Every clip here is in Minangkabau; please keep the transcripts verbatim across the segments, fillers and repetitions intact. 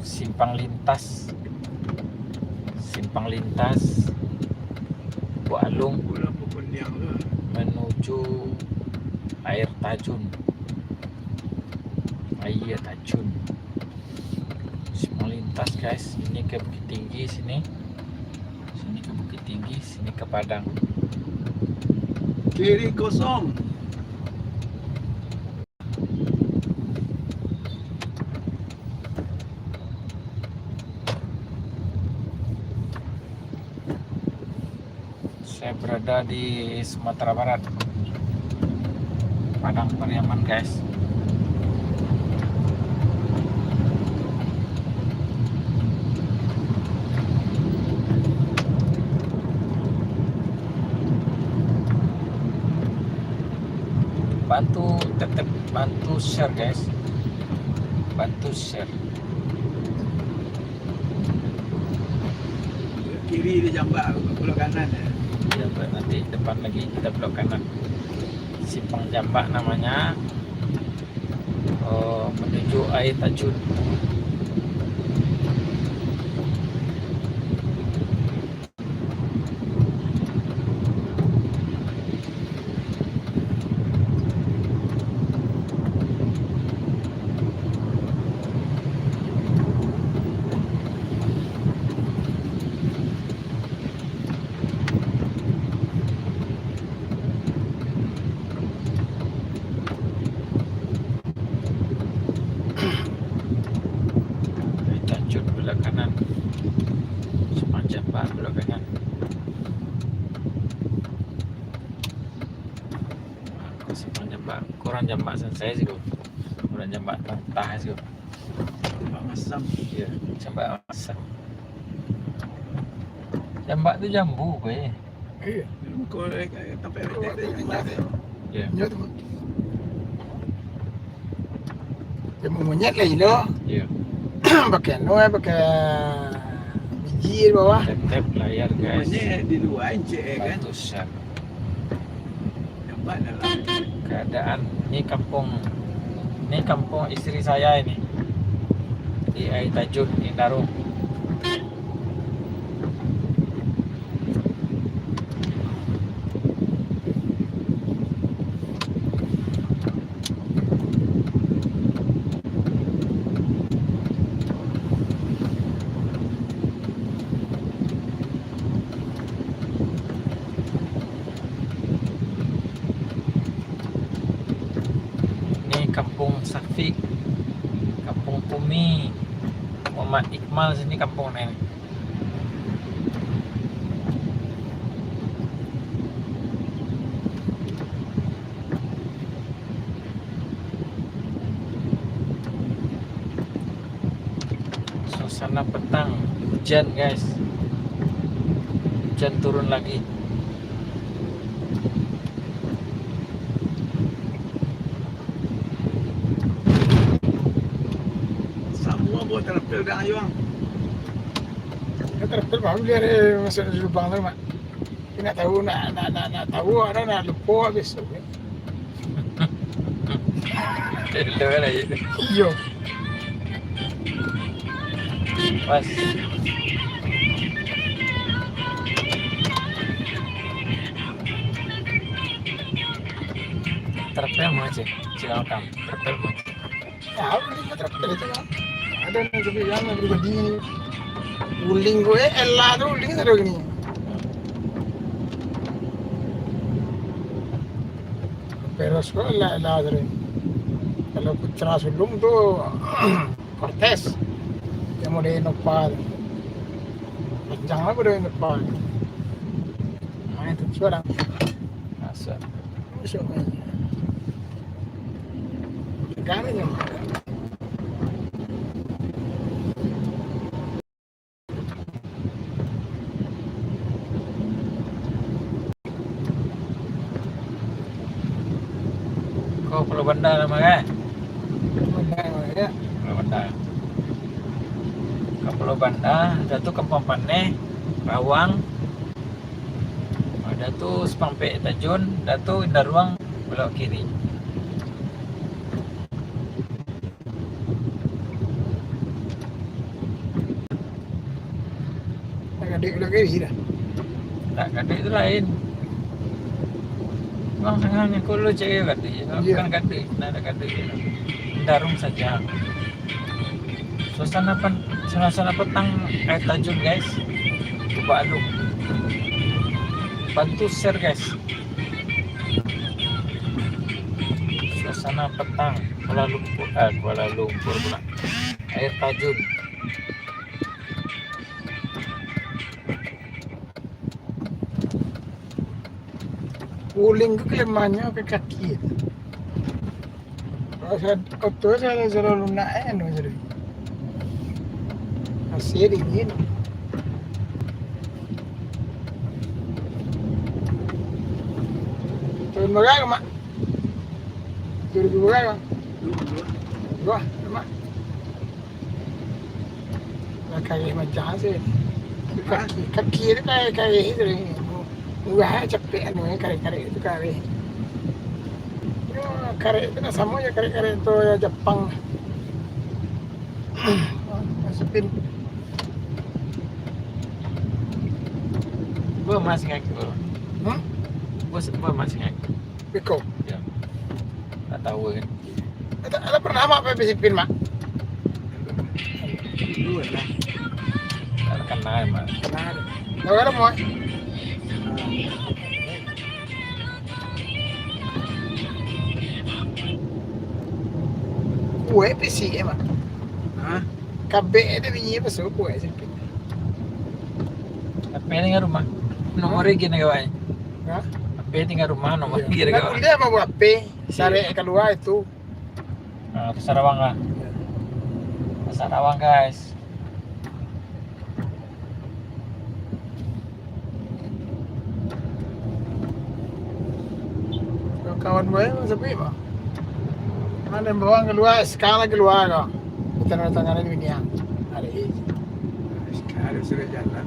Simpang lintas, simpang lintas Buak Alung menuju air tajun, aia tajun. Simpang lintas, guys, ini ke Bukittinggi sini. Sini ke Bukittinggi, sini ke Padang. Kiri kosong. Saya berada di Sumatera Barat, Padang Pariaman, guys. Bantu, tetap bantu share, guys. Bantu share. Kiri di jambak, belok kanan ya. Jambak nanti depan lagi kita belok kanan. Simpang Jambak namanya. Oh, menuju air tajun. Tajun belok kanan. Simpang Jambak belok kanan. Aku Simpang Jambak. Kurang Jambak Sansai siko. Kurang Jambak Tantah siko. Jambak Masam. Iya, Jambak Masam. Jambak tu jambu ko, eh. Iya. Muko, eh, tampek. Iya. Inyo tu. Dia monyet lah gilo. Iya. Pakai anu, eh, pakai biji di bawah. Tep-tep layar, guys. Monyet di luar, encik, eh, kan? Batu siap. Nampak dalam. Keadaan ni kampung, ni kampung istri saya ini. Di Air Tajun, Indarung. Ni Kampung Safik, Kampung Kumi, Muhammad Ikmal sini kampung ni. Suasana petang, hujan, guys. Hujan turun lagi. Samua buah terpil dah, Ayuang. Terpil baru dia ada masuk di lubang tu, Mak. Tapi nak tahu, nak, nak, nak, nak tahu, ada nak lupa habis. Hello lah, ya. Iyo. Pas. Terpel mah, Cik. Cik Alkam. Terpel mah, Cik. Tahu ni, terpel itu, kan. Ada yang sebut yang lagi jadi. Uling gue, eh, Ella tu, uling tu ada gini. Peros ko Ella, Ella tu. Kalau Putra Sulung tu, Cortez. Yang model Innova tu. Panjang lah model Innova tu. Nah, itu suara. Asal. Masuk. Sekarang ni. Ko Pulau Banda namo kan? Banda, ya. Pulau Banda. Ko Pulau Banda, dah tu Kampung Paneh, Rawang. Dah tu Simpang Pek Tajun, dah tu Indaruang belok kiri. Dek ulah kiri dah. Tak, gaduik tu lain. Bang, sanganyo ko lo cari gaduik, bukan gaduik, ndak ado gaduik. Mendarung saja. Suasana pen-, suasana petang air tajun, guys. Kuala Lumpur. Bantu share, guys. Suasana petang Kuala Lumpur, eh, Kuala Lumpur pula. Air tajun. Guling tu kelemahannya ke kaki. Kalau sa-, oto sa-, selalu lunak, eh, anu, selalu. Masih dingin. Tahun berapa, Mak? Dua ribu berapa, Mak? Dua, Mak. Lah kareh macam se. Kaki, kaki tu kareh, kareh tu. Murah capek anu, kareh-kareh tu kareh. Yo, kareh tu nak samo je kareh-kareh tu, yo, Japang. Spin. Bos masih ngaku. Hmm? Bos, bos masih ngaku. Beko. Ya. Tak tahu kan. Ada, ada pernah Mak pakai bisikin, Mak? Dulu lah. Tak kenal, Mak. Kenal. Tahu kan, Mak? Kuat bisikin, Mak. Hah? Kabek ada bunyi apa, so kuat bisikin. Tapi tinggal rumah. Nomor lagi nak kawai. Hah? Tapi tinggal rumah, nomor lagi nak kawai. Kuliah mau buat apa? Sarek keluar itu. Nah, Pasar Awang lah. Pasar Awang, guys. Kawan gue sepi, Bang. Mana yang bawang keluar, sekarang keluar kau. Kita nak tangan ini, Bang. Ada ini. Sekarang sudah jalan.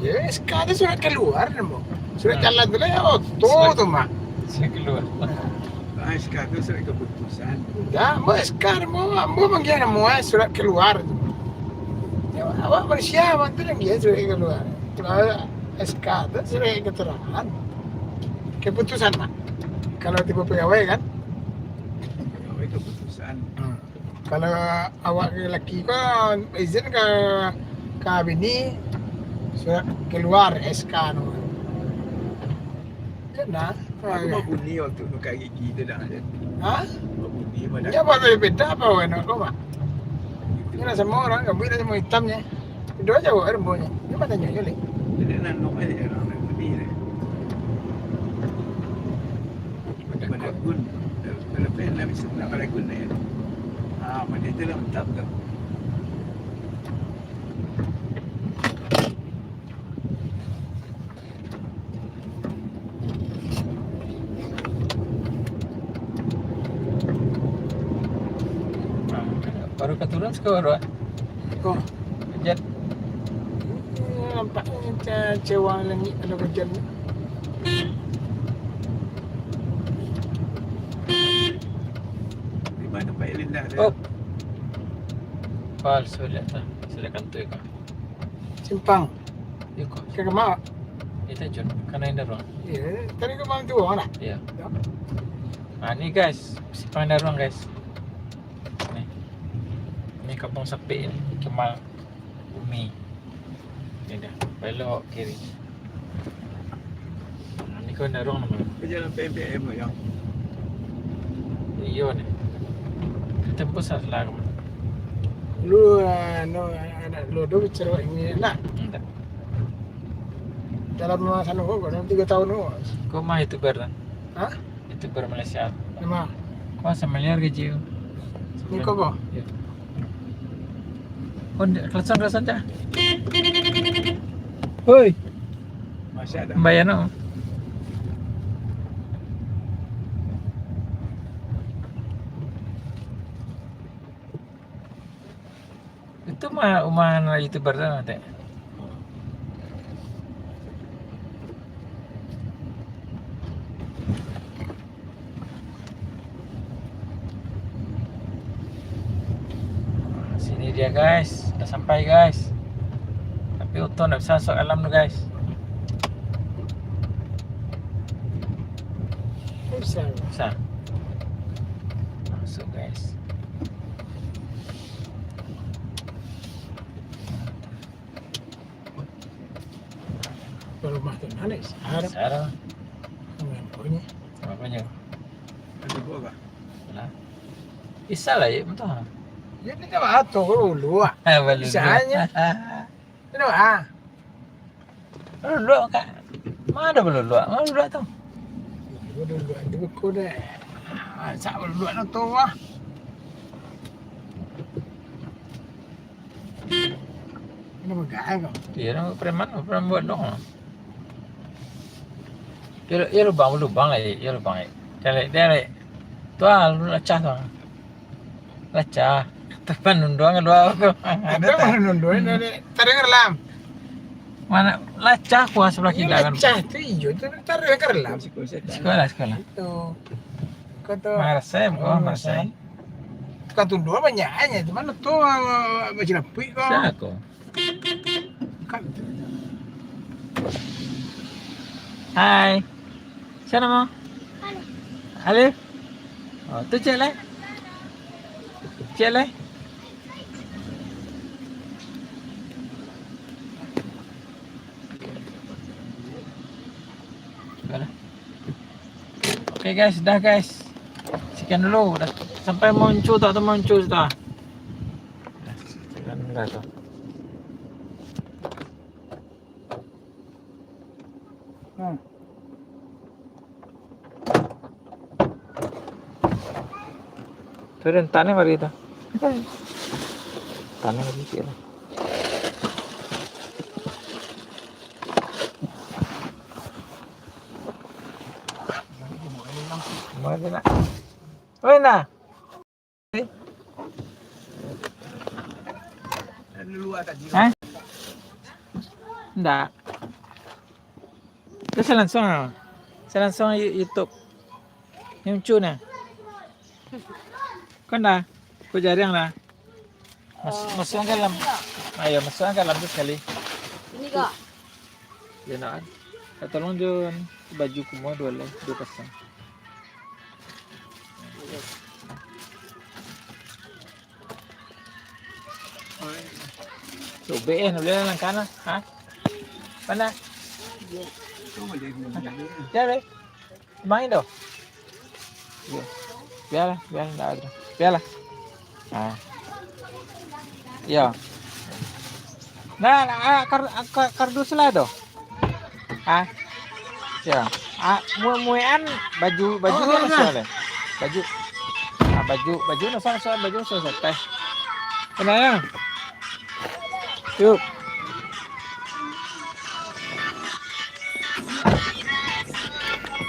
Ya, sekarang sudah keluar, Bang. Sudah jalan tu lah, ya, oto tu, Mak. Sudah keluar. Ah, S K tu surat keputusan. Dah, ambo S K, ambo, ambo manggia namo, eh, surat keluar. Ya, awak manusia, awak tu nan dia surat keluar. Kalau S K tu surat keterangan. Keputusan, Mak. Kalau tipe pegawai, kan? Pegawai keputusan. Hmm. Kalau awak laki ko izin ka, ka bini, surat keluar S K tu. Kena. Aku babunyi waktu nuka gigi tu dah. Ha? Babunyi pada. Ya, apa beda apa, weh, nak kau, Mak? Ini lah sama orang, rambut dah sama hitamnya. Dua jauh, eh, rambutnya. Dia mana nyo, Lek? Dia nak nok aja orang nak bunyi dia. Pada gun. Pada pen nak bisa nak pada gun dia. Ah, pada itu dah mantap tu. Baru ka turun siko baru, ah. Oh. Hujan. Hmm, nampak ni ca-, cewang langit kalau hujan. Di mana Pak Elin dah ada? Oh. Palsu lihat tu. Sudah kantor kau. Simpang. Iyo ko. Ka kama? Itu Jun, kana indak ruang. Iyo, tadi ka malam tu ruang lah. Iyo. Yo. Ah, ni guys, simpang indak ruang, guys. Ni. Ni kampung sapek ni, Kemal Bumi. Ni dah, belok kiri. Nah, ni ko indak ruang namo. Ka jalan P M P M ko, Jang. Iyo ni. Tembus lah lah. Lu, anu, anak lu tu bicara ini nak? Indak. Dalam masa nunggu, kau dalam tiga tahun nunggu. Kau mah YouTuber lah. Hah? YouTuber Malaysia. Nama? Kau samiliar gaji kau. Ni kau, kau? Ya. Kau ndak kelasan, kelasan cah. Hoi. Masih ada. Bayar no. Itu mah rumah anak YouTuber tu, Tek. Sini dia, guys, dah sampai, guys. Tapi Oto ndak bisa masuk dalam tu, guys. Bisa. Bisa. Masuk, guys. Rumah tu mana? Sar. Sar. Rumah punya. Rumah punya. Ada buah, Kak? Lah. Isa lah, ya, betul. Ya, dia tak batuk dulu, ah. Ah, baru dulu. Bisanya. Ino, ah. Baluluak, Kak. Ma ado baluluak? Ma baluluak tu? Baluluak tu beko deh. Ah, sak baluluak no tu, ah. Ino bagai kau. Iyo, preman, preman buat dong. Iyo, iyo lubang, lubang lai, iyo lubang lai. Dia lai, dia lai. Tu ah, lu lacah tu. Lacah. Tapan nunduang kadua tu. Ada tak? Tapan nunduang, dia, dia. Tarik ke dalam. Mana lacah kuah sebelah kiri kan? Lacah tu iyo tu, tarik ke dalam. Sekolah, sekolah. Itu. Kau tu. Marasai, bukan marasai. Tukang tunduang banyak aja. Di mana tu, ah, macam lapik kau? Siapa kau? Hai. Sia namo? Alif. Alif? Oh, tu cek lai. Cek lai. Sudah lah. Oke, guys, dah, guys. Sekian dulu. Dah sampai Muncu tak tu, Muncu sudah. Dah, sekian dah tu. Hmm. Tu dah entak ni mari tu. Entak ni mari sikit lah. Mari nak. Oi, nah. Hah? Ndak. Tu saya langsung ah. Saya langsung You-, YouTube. Ni Muncu ni. Kau ndak? Kau jarang lah. Mas-, masukkan dalam. Ayo, masukkan dalam tu sekali. Ini kak. Ya, nak. Kak, tolong Jun, baju kumuah dua lai, dua pasang. Sobek eh, nak bali langkah nah. Ha? Mana? Ya, deh. Main doh. Yo. Bialah, bialah, ndak ado. Bialah. Ha. Yo. Nah, nah, ah, kar-, ah, kar-, kardus lah doh. Ha. Yo. Ah, mu-, muekan baju, baju oh, ni masuk lah. Baju. Ah, baju, baju no soal, baju no soal. Tenang ya. Yuk.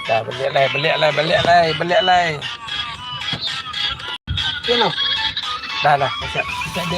Dah, baliak lai, baliak lai, baliak lai, baliak lai. Dah lah, siap, siap dia lah.